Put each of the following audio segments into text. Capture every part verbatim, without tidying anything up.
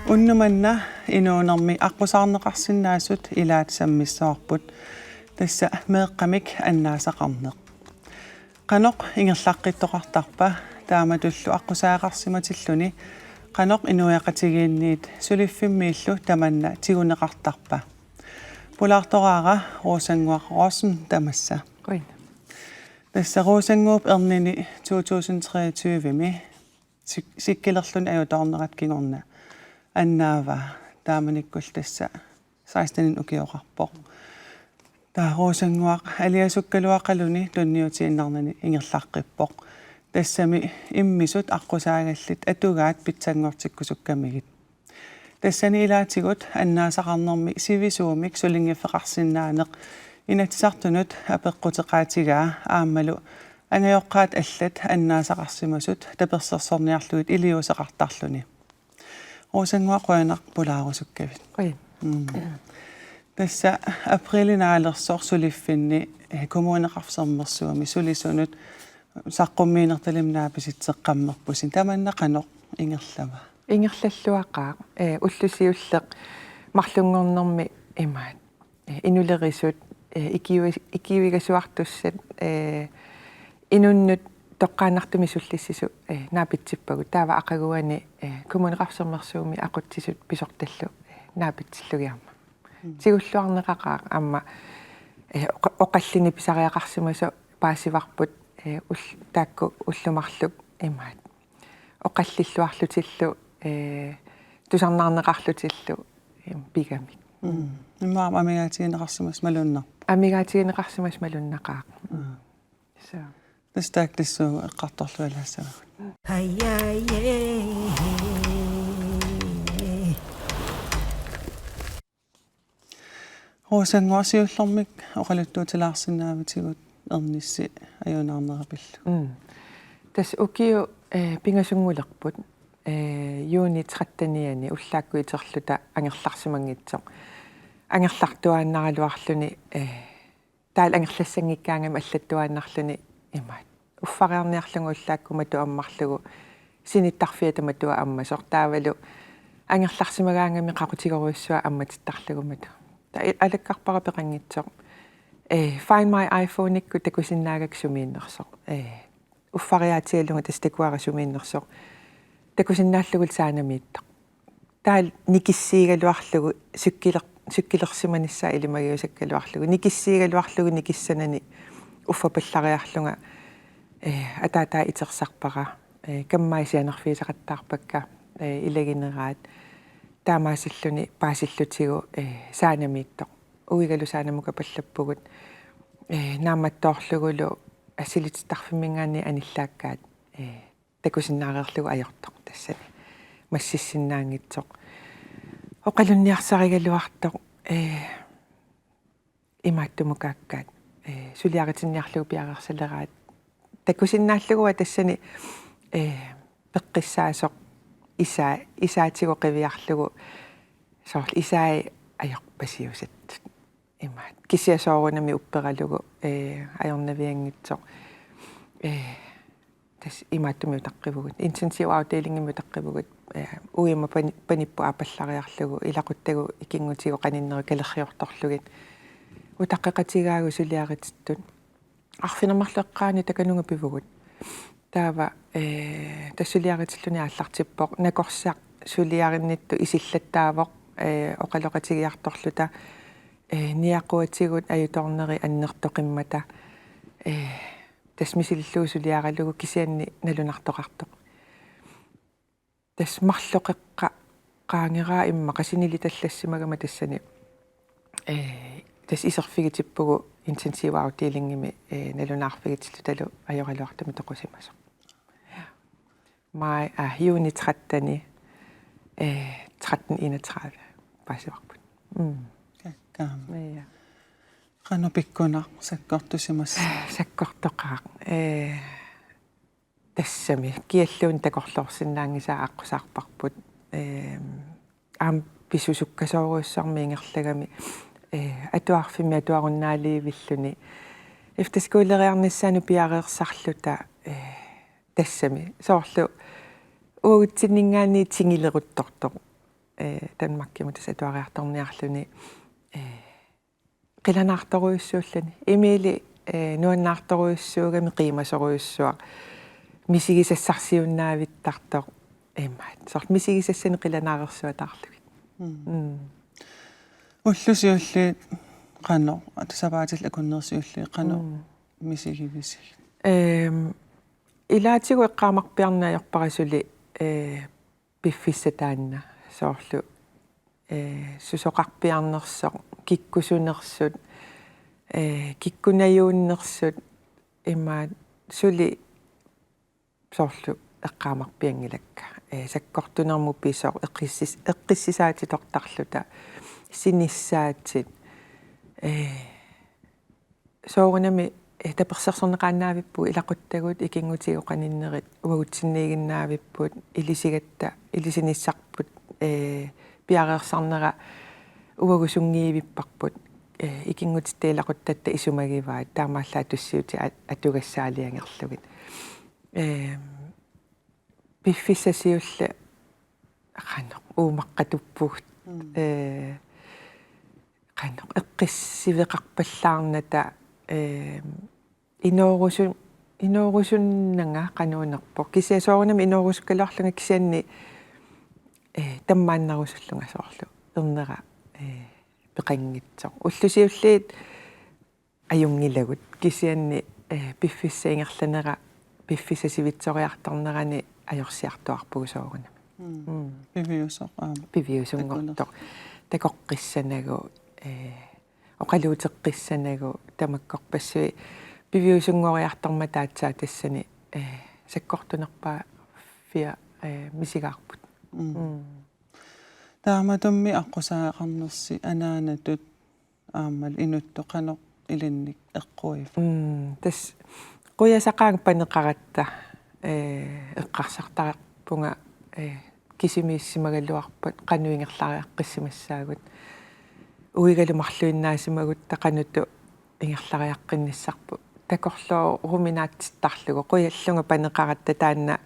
Unnuk manna inuunermi aqqusaarneqarsinnaasut ilaat sammissavarput. Tassa meeqqamik annaasaqarneq. Qanoq ingerlaqqittoqartarpa, taamatullu aqqusaagaqarsimatilluni qanoq inuiaqatigiinniit suliffimmiillu tamanna tiguneqartarpa? Pulaartoraara Rosannguaq Rossen, tamassa. Qujan. Tassa Rosannguup ernini to tusind treogtyve-mi sik-, sikkilerluni ajutoornerat kingorna annaavaa, taamanikkullu tassa seksten ukioqarpoq. Taava Rosannguaq aliasukkaluaqaluni tunniutiinnarnani ingerlaqqippoq. Tassami immisut aqqusaagallit atugaat pitsanngortikkusukkamigit. Tassani ilaatigut annaasaqarnermi sivisuumik sulinngiffeqarsinnaaneq Inatsisartunut apeqquteqaatigaa aammalu angajoqqaat allat annaasaqarsimasut tapersersorniarlugit iliuuseqartarluni. Rosannguaq, qujanaq pulaarusukkavit. Qujan. Mm. Tassa aprilip naalersoq suliffinni, eh, Kommuneqarfik Sermersuumi sulisunut saqqummiinertalimi naapisitseqqammerpusi. Tamanna qanoq ingerlava? Ingerlalluaqaaq, eh, ulloq siulleq marlunngornermi imaat, eh, inulerisut, eh, ikiui-, ikiuigasuartussat, eh, inunnut toqqaannartumik sullissisut, eh, naapitsippagut. Taava aqaguani, eh, Kommuneqarfik Sermersuumi aqutsisut pisortallu, eh, naapitsillugiarma. Mm. Tigulluarneqaqaaq aamma, eh, oqa-, oqallinneq pisariaqarsimasoq paasivarput, eh, ul-, taakku ullut marluk imaat. Oqallilluarlutillu, eh, tusarnaarneqarlutillu, eh, pigamik. Mm. Immaqa amigaatigineqarsimasut malunnar-. Amigaatigineqarsimasut malunnaqaaq. Mm. Suu. Tassa taakku tassuugu eqqartorlualaassavagut. Rosannguaq, siullermik oqaluttuutilaarsinnaavitigut ernissi ajunaarnera pillugu. Mm. Tassa ukiut, eh, pingasunngulerput, eh, juuni trettenianni ullaakkut iterluta angerlarsimanngitsoq. Angerlartuaannaraluarluni, eh, taava angerlassanngikkaangami allattuaannarluni imaat. Uffariarniarlunga ullaakkut matu ammarlugu sinittarfia tamatuma ammasoq, taavalu angerlarsimagaangami qaqutigorujussuaq ammatittarlugu matu. Taava i-, alakkarpara peqanngitsoq, eh, Find My iPhone-ikkut takusinnaagakku sumiinnersoq. Eh, uffariaatigalunga tassa takuara sumiinnersoq. Takusinnaallugu saanamiittoq. Taava nikissiigaluarlugu sukkiler-, sukkilersimanissaa ilimagiusakkaluarlugu. Nikissiigaluarlugu nikissanani uffapallariarlunga, eh, ataataa itersarpara. Eh, kammaat sianerfigisaqattaarpakka, eh, ilagineraat. Taamaasilluni paasillutigu, eh, saanamiittoq. Uigalu saanamukarpallappugut. Eh, naammattoorlugulu assilitittarfimminngaanniit anillaakkaat, eh, takusinnaareerlugu ajortoq tassani. Massissinnaanngitsoq. Oqalunniarsarigaluartoq, eh, imaattumukaakkaat, eh, suliaritinniarlugu piareersaleraat. Takusinnaallugu tassani, eh, peqqissaasoq isaa, isaatigut qiviarlugu soorlu isai ajorpasiusattut. Imaat. Kisianni soorunami upperalugu, eh, ajornavianngitsoq. Eh, tassa imaattumik utaqqivugut. Intensivafdelingimi utaqqivugut. Eh, uima pani-, panipput aappallariarlugu, ilaquttagut ikinngutigut qaninnerit kalerriortorlugit. Utaqqeqatigaagut suliaritittut. Arfineq-marluk eqqaani takanunga pivugut. Taava, eh, tassa suliaritilluni aallartippoq. Nakorsaq suliarinnittut isillattaavoq, eh, oqaloqatigiartorluta, eh, niaquatigut ajutoornerit annertoqimmata, eh, tassa misilillugu suliaralugu kisianni nalunartoqartoq. Tassa marloqeqqa-, qaangeraa immaqa sinilitallassimagama tassani, eh, tassa iserfigitippugut intensivafdelingimi, eh, nalunaarfigitillutalu ajoraluartumik toqusimasoq. Maj, ah, juuni tretteni, eh, tretten enogtredive paasivarput. Mm. Kakkaam. Ja. Qanoq pikkunaq sakkortusimassava? Sakkortoqaaq. Eh, Tassami kialluunniit takorloorsinnaanngisaat aqqusaarparput. Ehm, aamma pisusukkasoorujussuarmik ingerlagami, eh, atuarfimmi atuarunnaaliivilluni efterskoleriarnissaanut piareersarluta, eh, tassami soorlu uagutsinninngaanniit tingileruttortoq, eh, Danmarkimut tassa atuariartorniarluni, eh, qilanaartorujussuulluni. Emili, eh, nuannaartorujussuugami qiimasorujussuaq misigisassarsiunnaavittartoq imaat. Soorlu misigisassanik qilanaarersuataarlugit. Mm. Mm. Ullut siulliit qanoq, ata sapaatillit akunnerit siulliit qanoq Mm. misigivisigit? Ehm, ilaatigut eqqaamarpiarneq ajorpara suli, eh, piffissaq taanna soorlu, eh, susoqarpiarnersoq, kikkusunersut, eh, kikkunajuunnersut, imaat suli soorlu eqqaamarpianngilakka. Eh, sakkortunermut pisoq, eqqissis-, eqqissisaatitortarluta, sinissaatit, eh, soorunami, eh, tapersersorneqaannavippugut, ilaquttagut ikinngutigiit oqaninnerit uagutsinniiginnaavipput, ilisigatta, ilisinissarput, eh, piareersarnera uagusunngiivipparput, eh, ikinngutitta ilaquttatta isumagivaat, taamaallaat tussiutit at-, atugassaaliangerlugit. Ehm, piffissaq siulleq qanoq uumaqqatuppugut. Mm. Eh, qanoq eqqissiveqarpallaarnata, eh, inoorusu-, inoorusunnanga qanuunerpoq. Kisianni soorunami inoorusukkaluarlunga kisianni, eh, tammaannarusullunga soorlu ernera, eh, peqanngitsoq. Ullut siulliit ajunngilagut. Kisianni, eh, piffissap ingerlanera, piffissap sivitsoriartornerani ajorsiartuaarpugut soorunami. Mm. Mm. Piviusoq aamma. Piviusunngortoq. Takoqqissanagu, eh, oqaluuteqqissanagu tamakkorpassuit piviusunngoriartormata aatsaat tassani, eh, sakkortunerpaaffia, eh, misigaarput. Mm. Mm. Taamatummi aqqusaagaqarnersi anaanatut aammalu inuttut qanoq ilinnik eqquiva? Mm, tassa qujasaqaanga paneqaratta, eh, eqqarsartarpunga, eh, kisimiissimagaluarpat qanoq ingerlariaqqissimassaagut. Uigalu marluinnaasimagutta qanoq ingerlariaqqinnissarput. Takorlooruminaatsittarlugu qujallunga paneqaratta taanna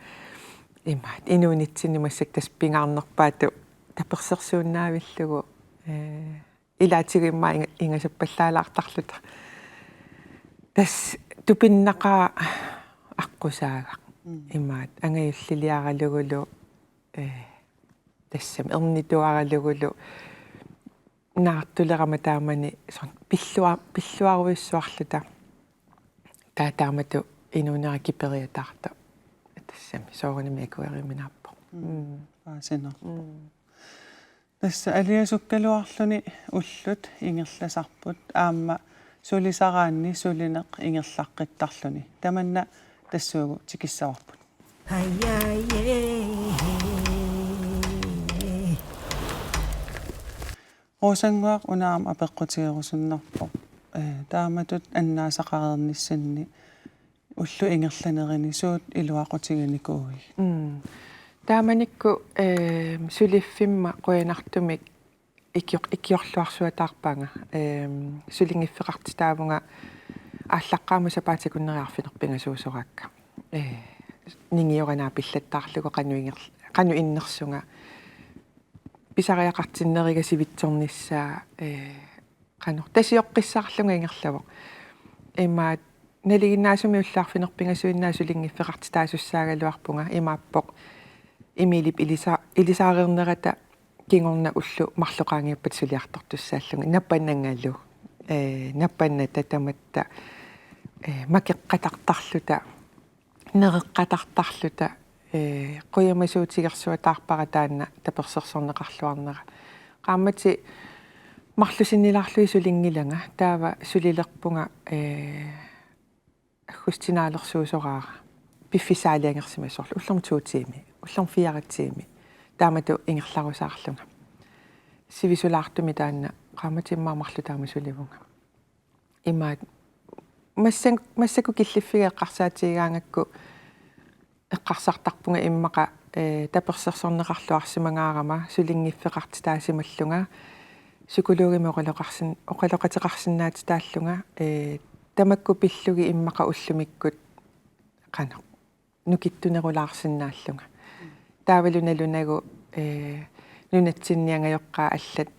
imaat inuunitsinni massakkut tassa pingaarnerpaatut tapersersuinnaavillugu, eh, ilaatigut immaqa inga-, ingasappallaalaartarluta. Tassa tupinnaqaaq aqqusaagaq. Mm. Imaat angajulliliaralugulu, eh, tassami ernituaralugulu naartulerama taamani soorlu pillua-, pilluarujussuarluta. Taava taamatut inuunera kiperiataartoq. Tassami soorunami akueriuminaappoq. Mm. Mm. Paasinarpoq. Mm. Tassa aliasukkaluarluni ullut ingerlasarput aamma sulisaraanni sulineq ingerlaqqittarluni. Tamanna tassuugu tikissavarput. Rosannguaq una aamma apeqqutigerusunnarpoq. Eh, taamatut annaasaqareernissinni ullut ingerlanerini suut iluaqutiginikuuigit? Mm. Taamanikkut, eh, suliffimma qujanartumik ikior-, ikiorluarsuataarpaanga. Ehm, sulinngiffeqartitaavunga aallaqqaammut sapaatip akunneri arfineq-pingasuusoraakka. Eh, ningiorana pillattaarlugu qanoq inger-, qanoq innersunga. Pisariaqartinneriga sivitsornissaa, eh, qanoq tasioqqissaarlunga ingerlavoq. Imaat nalinginnaasumik ullut arfineq-pingasuinnaat sulinngiffeqartitaasussaagaluarpunga, imaappoq Emilip ilisa-, ilisaareernerata kingorna ullut marluk qaangiuppata suliartortussaallunga napannangalu. Eh, napannata tamatta, eh, makeqqatartarluta, nereqqatartarluta, eh, qujamasuutigersuataarpara taanna tapersersorneqarluarnera. Qaammatit marlusinnilaarlugit sulinngilanga, taava sulilerpunga, eh, aggustip naalersuusoraara. Piffissaq aalajangersimasoq soorlu ullormut to tiimi, ullormut fire tiimi. Taamatut ingerlarusaarlunga. Sivisulaartumik taanna qaammatit immaqa marluk taama sulivunga. Imaat massan-, massakkut killiffiga eqqarsaatigigaangakku eqqarsartarpunga immaqa, eh, tapersersorneqarluarsimagaarama sulinngiffeqartitaasimallunga, psykologimik oqaloqarsin-, oqaloqateqarsinnaatitaallunga, eh, tamakku pillugit immaqa ullumikkut qanoq nukittunerulaarsinnaallunga. Taavalu nalunagu, eh, nunatsinni angajoqqaat allat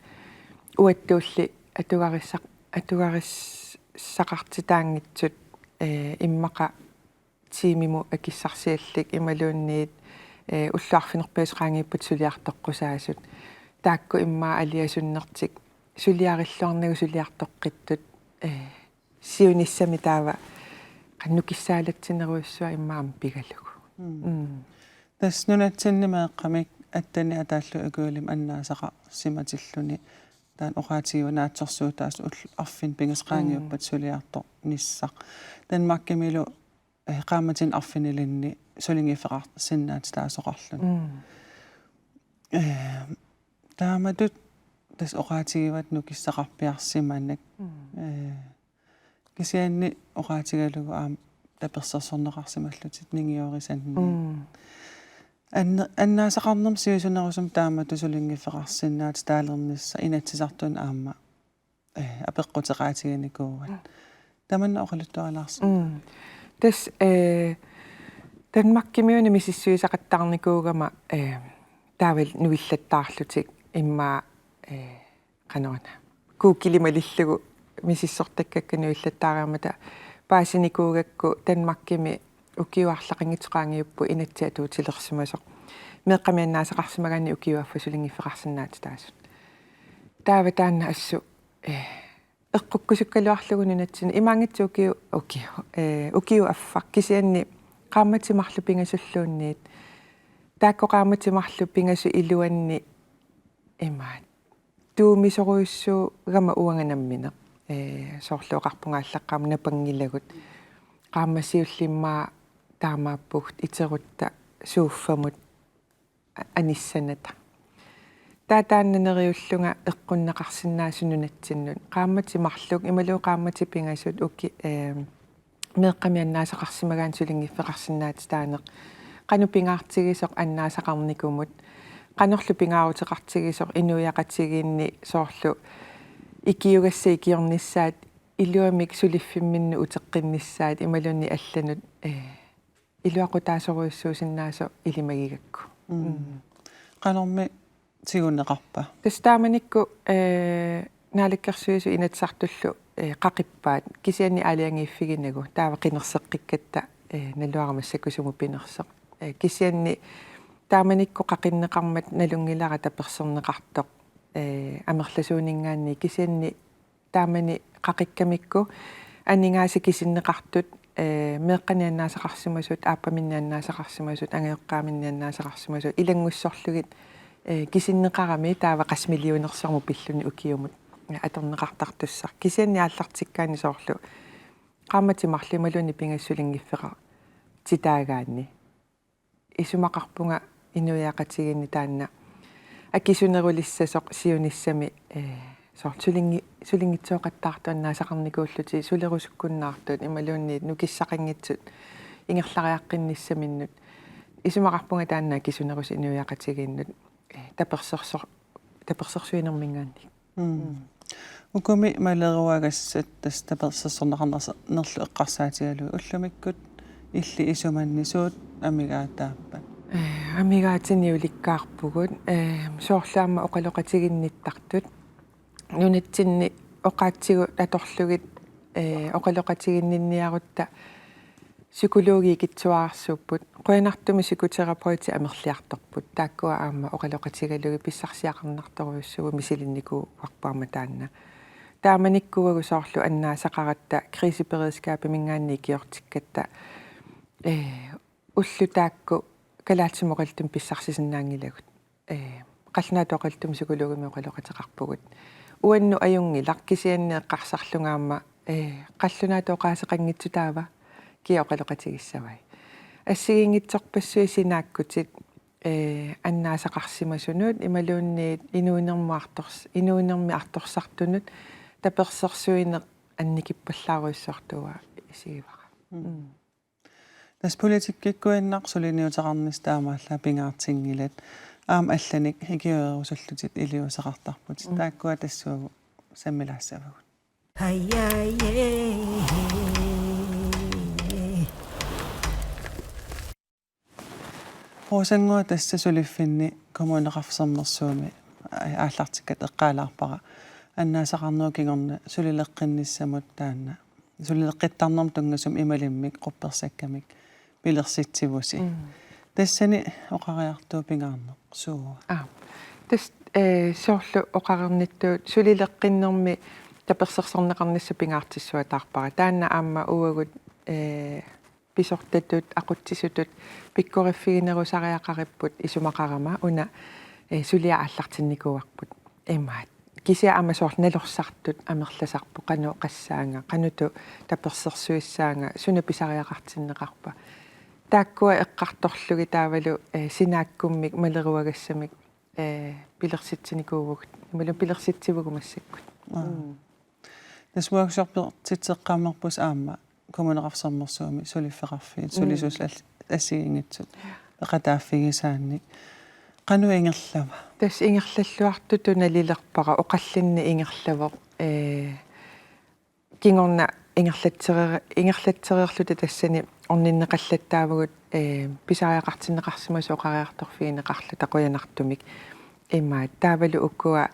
uattulli atugarissaq-, atugarissaqartitaanngitsut, eh, immaqa tiimimut akissarsiallit imaluunniit, eh, ullut arfineq-pingasut qaangiuppata suliartoqqusaasut. Taakku immaqa aliasunnertik suliarilluarnagu suliartoqqittut, eh, siunissami taava qanoq nukissaalatsinerujussuaq immaqa aamma pigalugu. Mm. Mm. Tassa nunatsinni meeqqamik atteni ataallu ukiulimmi annaasaqarsimatilluni taanna oqaatigivat naatsorsuutaasut ullut arfineq-pingasut qaangiuppata, mm, suliartornissaq. Danmarkimilu, eh, qaammatini arfinilinni sulinngiffeqarsinnaatitaasoqarluni. Mm. Eh, taamatut tassa oqaatigivat nukissaqarpiarsimaneq. Mm. Eh, kisianni oqaatigalugu aamma tapersersorneqarsimallutit ningiorisanni. Mm. Anna-, annaasaqarnermut sivisunerusumik taamatut sulinngiffeqarsinnaatitaalernissaq Inatsisartuni aamma, eh, apeqquteqaatiginikuuat. Mm. Tamanna oqaluttuarilaarsi. Mm. Tassa, eh, Danmarkimiuna misissuisaqattaarnikuugama, eh, taavalu nuillattaarlutik immaqa, eh, qanoruna. Google malillugu misissortakkakka nuillattaariarmata paasinikuugakku Danmarkimi ukiut arlaqanngitsut qaangiupput inatsit atuutilersimasoq. Meeqqamik annaasaqarsimagaanni ukiup affaa sulinngiffeqarsinnaatitaasut. Taava taanna assut, eh, eqqukkusukkaluarlugu nunatsinni imaanngitsoq ukiu-, ukiu-, eh, ukiup affaq kisianni qaammatit marluk pingasulluunniit. Taakku qaammatit marluk pingasut iluanni imaat tuumisorujussuugama uanga nammineq. Eh, soorlu oqarpunga aallaqqaammut napanngilagut. Qaammat siulleq immaqa taamaappugut iterutta suuffamut a-, anissanata. Taava taanna neriullunga eqqunneqarsinnaasoq nunatsinnut. Qaammatit marluk, imaluunniit qaammatit pingasut uki-, eh, meeqqamik annaasaqarsimagaanni sulinngiffeqarsinnaatitaaneq. Qanoq pingaartigisoq annaasaqarnikumut. Qanorlu pingaaruteqartigisoq inuiaqatigiinni soorlu ikiugassat ikiornissaat iluamik suliffimminnut uteqqinnissaat imaluunniit allanut, eh, iluaqutaasorujussuusinnaasoq ilimagigakku. Mm. Mm. Qanormi tiguneqarpa? Tassa taamanikkut, eh, Naalakkersuisut Inatsisartullu, eh, qaqippaat kisianni aalajangiiffiginagu taava qinerseqqikkatta, eh, naluara massakkut sumut pinersoq. Eh, kisianni taamanikkut qaqinneqarmat nalunngilara taperserneqartoq, eh, amerlasuuninngaanniit kisianni taamani qaqikkamikku aningaasat kisinneqartut, eh, meeqqanik annaasaqarsimasut, aappaminnik annaasaqarsimasut, angajoqqaaminnik annaasaqarsimasut, ilanngussorlugit, eh, kisinneqarami taava qassit millionersormut pilluni ukiumut, eh, atorneqartartussaq. Kisianni aallartikkaanni soorlu qaammatit marluk imaluunniit pingasut sulinngiffeqartitaagaanni. Isumaqarpunga inuiaqatigiinni taanna akisunerulissasoq siunissami, eh, soorlu sulinngi-, sulinngitsooqattaartut annaasaqarnikuullutik sulerusukkunnaartut imaluunniit nukissaqanngitsut ingerlariaqqinnissaminnut. Isumaqarpunga taanna akisunerusoq inuiaqatigiinnut, eh, tapersersor-, tapersersuinerminngaanniit. Mm. Mm. Ukumi maleruagassat tassa tapersersorneqarnerlu eqqarsaatigalugu ullumikkut illit isumanni suut amigaataappat? Eh, amigaatinik ulikkaarpugut, eh, soorlu aamma oqaloqatiginnittartut. Nunatsinni oqaatsigut atorlugit, eh, oqaloqatiginninniarutta psykologiikitsuararsuupput, qujanartumik psykoterapeutit amerliartorput, taakkua aamma oqaloqatigalugit pissarsiaqarnartorujussuuvugut, misilinnikuuarput aamma taanna. Taamanikkuuagut soorlu annaasaqaratta kriseberedskabiminngaanniit ikiortikkatta, eh, ullut taakku kalaallisut oqaluttumik pissarsisinnaanngilagut. Eh, qallunaatut oqaluttumik psykologimik oqaloqateqarpugut. Uannut ajunngilaq kisianni eqqarsarlunga aamma, eh, qallunaatut oqaaseqanngitsoq taava kia oqaloqatigissavai. Assigiinngitsorpassuit sinaakkutit, eh, annaasaqarsimasunut imaluunniit inuunermut artors-, inuunermi artorsartunut tapersersuineq annikippallaarujussuartuua isigivara. Mm. Mm. Tassa politikkikkuinnaq suliniuteqarnissaq taamaallaat pingaartinngilat. Aamma allanik ikiuerusullutit iliuuseqartarputit. Mm. Taakkua tassuugu sammilaassavagut. Rosannguaq tassa suliffinni Kommuneqarfik Sermersuumi aallartikkatta eqqaalaarpara annaasaqarnerup kingorna sulileqqinnissamut taanna. Sulileqqittarnermut tunngasumik imalimmik quppersakkamik pilersitsivusi. Mm. Tassani oqariartuuvoq pingaarneq suua? Aa. Tassa, eh, soorlu oqarnittut sulileqqinnermi tapersersorneqarnissaq pingaartissuataarpara. Taanna aamma uagut, eh, pisortatut, aqutsisutut pikkoriffiginerusariaqaripput isumaqarama una, eh, suliaq aallartinnikuuarput. Imaat. Kisianni aamma soorlu nalorsartut amerlasarput, qanoq oqassaanga, qanoq tapersersuissaanga, suna pisariaqartinneqarpa. Taakkua eqqartorlugit taavalu, eh, sinaakkummik maleruagassamik, eh, pilersitsinikuuvugut. Imaluunniit pilersitsivugut massakkut. Aa. Mm. Tassa workshopertitseqqammerpusi aamma Kommuneqarfik Sermersuumi suliffeqarfiit, mm, sulisuusullu assigiinngitsut peqataaffigisaannik. Qanoq ingerlava? Tassa ingerlalluartutut nalilerpara, oqallinneq ingerlavoq, eh, kingorna ingerlatsereer-, ingerlatsereerluta tassani orninneqallattaavagut, eh, pisariaqartinneqarsimasut oqariartorfigineqarluta qujanartumik. Imaat, taavalu ukua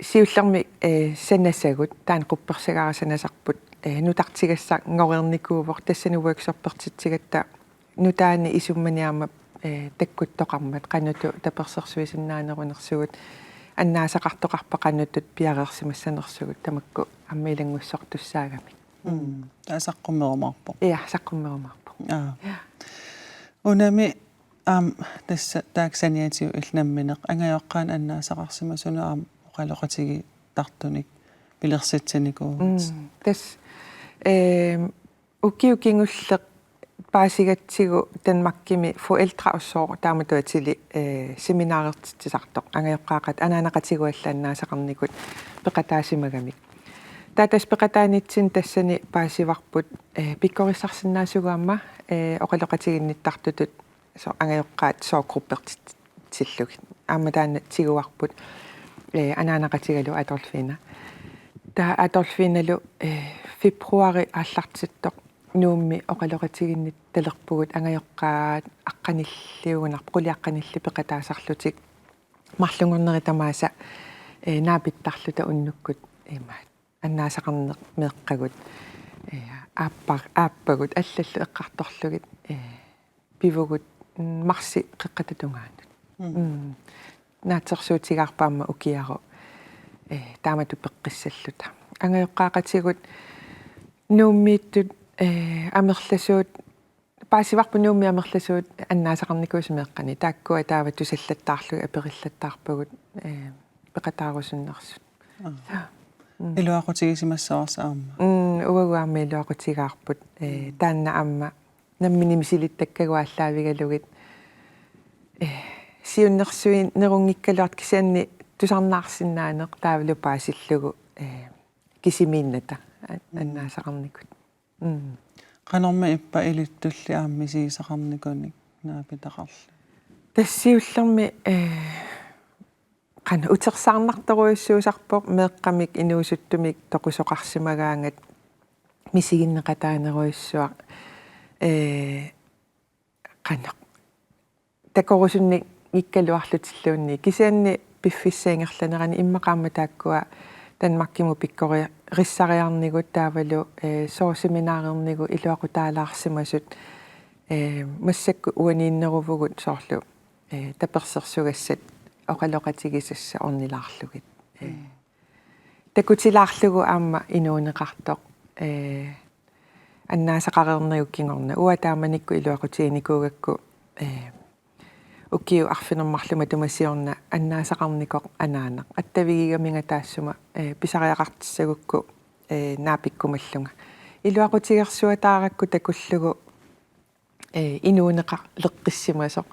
siullermik, eh, sanasagut, taanna quppersagaara sanasarput, eh, nutartigassanngornikuuvoq, tassani workshopertitsigatta nutaanik isummani aamma, eh, takkuttoqarmat, qanoq tapersersuisinnaanerunersugut, annaasaqartoqarpat qanoq piareersimassanersugut, tamakku aamma ilanngussortussaagamik. Mm. Taava saqqummerumaarpoq. Ja, saqqummerumaarpoq. Aa. Ja. Unami aamma tassa taakku saniatigut illit nammineq angajoqqaanut annaasaqarsimasunut aamma oqaloqatigiittartunik pilersitsinikuuvutit. Mm. Tassa, ehm, ukiut kingulleq paasigatsigu Danmarkimi forældre og sorg taamatut atili, eh, seminarertitsisartoq, angajoqqaaqat anaanaqatigut allat annaasaqarnikut peqataasimagamik. Taava tassa peqataanitsinni tassani paasivarput, eh, pikkorissarsinnaasugut aamma, eh, oqaloqatiginnittartutut so-, angajoqqaat sorggruppertitsillugit. Aamma taanna tiguarput, eh, anaanaqatigalugu Adolfina. Taava Adolfinalu, eh, februaari aallartittoq Nuummi oqaloqatiginnittalerpugut, angajoqqaat aqqanilliugunarpoq, qulit aqqanillit peqataasarlutik, marlunngornerit tamaasa, eh, naapittarluta unnukkut imaat. Annaasaqarneq meeqqagut, eh, aappar-, aappagut allallu eqqartorlugit, eh, pivugut, mm, marsip qeqqata tungaanut. Mm. Mm. Naatsorsuutigaarput aamma ukiaru, eh, taamatut peqqissalluta. Angajoqqaaqatigut Nuummiittut, eh, amerlasuut, paasivarput Nuummi amerlasuut annaasaqarnikuusut meeqqanik, taakkua taava tusallattaarlugit aperillattaarpagut, eh, peqataarusunnersut. Aa. Mm. Iluaqutigisimassavarsi aamma. Mm, uagut aamma iluaqutigaarput, eh, mm, taanna aamma nammineq misilittakkagut aallaavigalugit, eh, siunnersuinerunngikkaluartoq kisianni tusarnaarsinnaaneq taavalu paasillugu, eh, kisimiinnata a-, mm, annaasaqarnikut. Mm. Qanormi ippa ilittulli aamma misigisaqarnikunik naapitaqarluni? Tassa siullermik, eh, qanoq utersaarnartorujussuusarpoq meeqqamik inuusuttumik toqusoqarsimagaangat misiginneqataanerujussuaq, eh, qanoq takorusunngikkaluarlutilluunniit. Kisianni piffissap ingerlanerani immaqa aamma taakkua Danmarkimut pikkorissariarnigut taavalu, eh, sorgseminarernigut iluaqutaalaarsimasut, eh, massakkut uaniinneruvugut soorlu, eh, tapersersugassat oqaloqatigisassat ornilaarlugit. Eh, mm. Takutilaarlugu aamma inuuneqartoq, eh, annaasaqareernikkut kingorna. Uanga taamanikkut iluaqutiginikuugakku, eh, ukiut arfineq-marluk matuma siorna annaasaqarnikoq anaanaq. Attavigigaminga taassuma, eh, pisariaqartissagukku, eh, naapikkumallunga. Iluaqutigersuataarakku takullugu, eh, inuuneqaleqqissimasoq.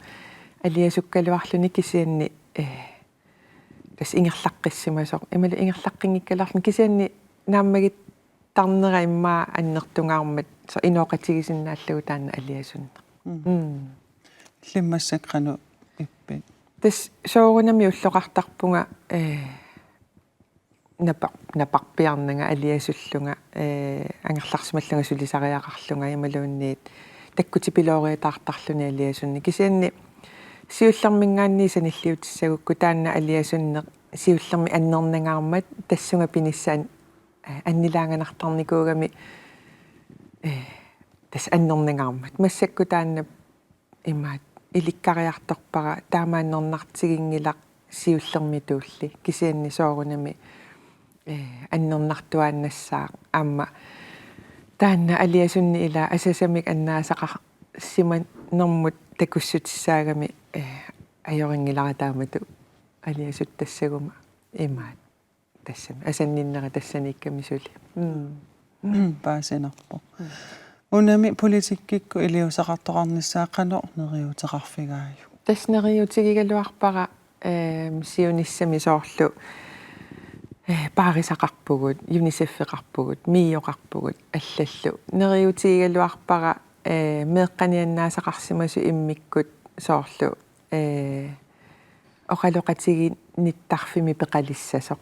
Aliasukkaluarluni kisianni, eh, tassa ingerlaqqissimasoq. Imaluunniit ingerlaqqinngikkaluarluni kisianni naammagittarnera immaqa annertungaarmat So inooqatigisinnaallugu taanna aliasunneq. Mm. Illimmi massakkut qanoq ippit? Tassa soorunami ulloqartarpunga, eh, napar-, naparpiarnanga aliasullunga, eh, angerlarsimallunga sulisariaqarlunga imaluunniit takkutipilooriataartarluni aliasunneq. Kisianni siullerminngaanniit sanilliutissagukku taanna aliasunneq siullermik annernangaarmat tassunga pinissaq an-, eh, annilaanganartarnikuugami, eh, tassa annernangaarmat. Massakkut taanna imaat ilikkariartorpara taama annernartiginngilaq siullermituulli. Kisianni soorunami, eh, annernartuaannassaaq aamma taanna aliasunneq ila asasamik annaasaqarsimanermut takussutissagami, eh, ajorinngilara taamatut aliasuttassaguma imaat. Tassami. Asanninnera tassaniikkami suli. Mm. Paasinarpoq. Mm. Unami politikkikkut iliuuseqartoqarnissaa qanoq neriuuteqarfigaajuk? Tassa neriuutigigaluarpara, ehm, siunissami soorlu, eh, paarisaqarpugut, UNICEF-eqarpugut, MIO-qarpugut, allallu. Neriuutigigaluarpara, eh, meeqqani annaasaqarsimasut immikkut soorlu, eh, oqaloqatigiinnittarfimmi peqalissasoq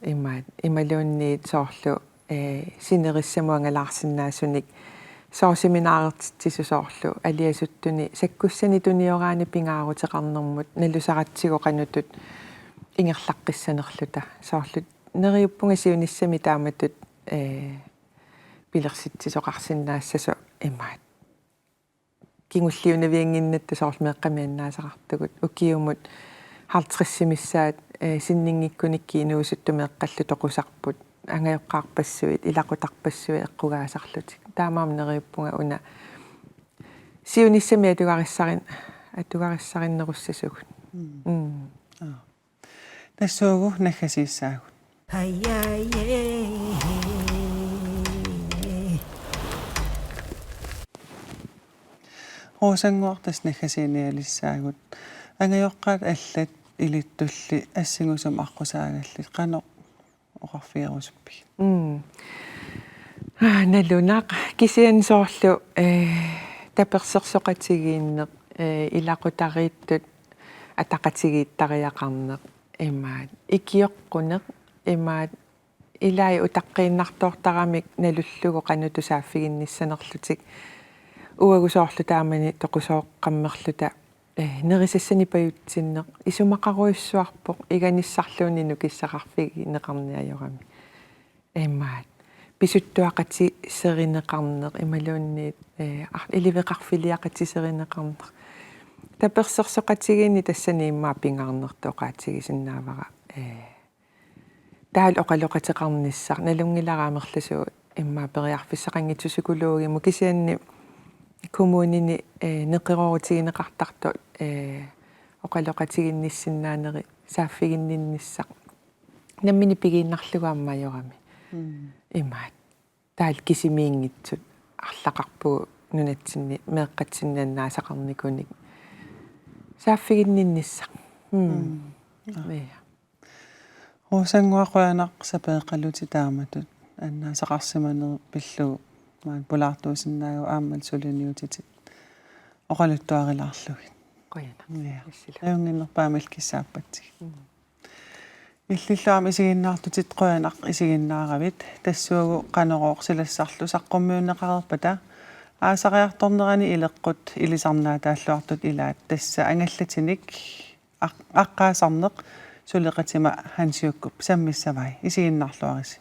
imaat, imaluunniit soorlu, eh, sinerissamut angalaarsinnaasunik, soorlu seminaarersitsisut soorlu aliasuttuni sakkussanik tunioraanni pingaaruteqarnermut nalusaratsigu qanoq ittut ingerlaqqissanerluta. Soorlu neriuppunga siunissami taamatut, eh, pilersitsisoqarsinnaassasoq imaat. Kingulliunaviannginnatta soorlu meeqqami annaasaqartugut. Ukiumut halvtredsimissaat, eh, sinninngikkunik inuusuttut meeqqallu toqusarput. Angajoqqaarpassuit, ilaqutarpassuit eqqugaasarlutik. Taamaammat neriuppunga una siunissami atugarissarin-, atugarissarinnerussasugut. Mm. Mm. Aa. Tassuugu naggasiissaagut. Rosannguaq, tassa naggasiinialissaagut. Angajoqqaat allat ilittulli assingusumik aqqusaagallit, qanoq oqarfigerusuppigit? Mm. Aa, nalunaq kisianni soorlu, eh, tapersersoqatigiinneq, eh, ilaqutariittut ataqatigiittariaqarneq, imaat, ikioqquneq, imaat, ilai utaqqiinnartoortaramik nalullugu qanoq ittut saaffiginnissanerlutik. Uagut soorlu taamani toqusooqqammerluta, eh, nerisassanik pajutsinneq isumaqarujussuarpoq iganissarluunniit nukissaqarfigineqarneq ajorami. Imaat. Pisuttuaqatiserineqarneq, imaluunniit, eh, ar-, iliveqarfiliaqatiserineqarneq. Tapersersoqatigiinni tassani immaqa pingaarnertut oqaatigisinnaavara, eh, taavalu oqaloqateqarnissaq, nalunngilara amerlasuut immaqa periarfissaqanngitsut psykologimut, kisianni kommunini, eh, neqeroorutigineqartartut, eh, oqaloqatiginnissinnaaneri saaffiginninnissaq. Nammineq pigiinnarlugu aamma ajorami. Mm. Imaat. Taavalu kisimiinngitsut arlaqarpugut nunatsinni meeqqatsinni annaasaqarnikunik saaffiginninnissaq. Mm. Mm. Aa. Ja. Rosannguaq, qujanaq sapeeqqalutit taamatut annaasaqarsimanerit pillugu maani pulaartuusinnaagavit aammalu suliniutitit oqaluttuarilaarlugit. Qujanaq. Ja. Assila. Ajunnginnerpaamik kissaappatsigit. Mm. Illillu aamma isiginnaartutit qujanaq isiginnaaravit, tassuugu Qanorooq silassarlu saqqummiunneqareerpata aasariartornerani ileqqut ilisarnaataalluartut ilaat, tassa angallatinik aq-, aqqaasarneq suleqatima Hans Jukkup sammissavai, isiginnaarluarisi.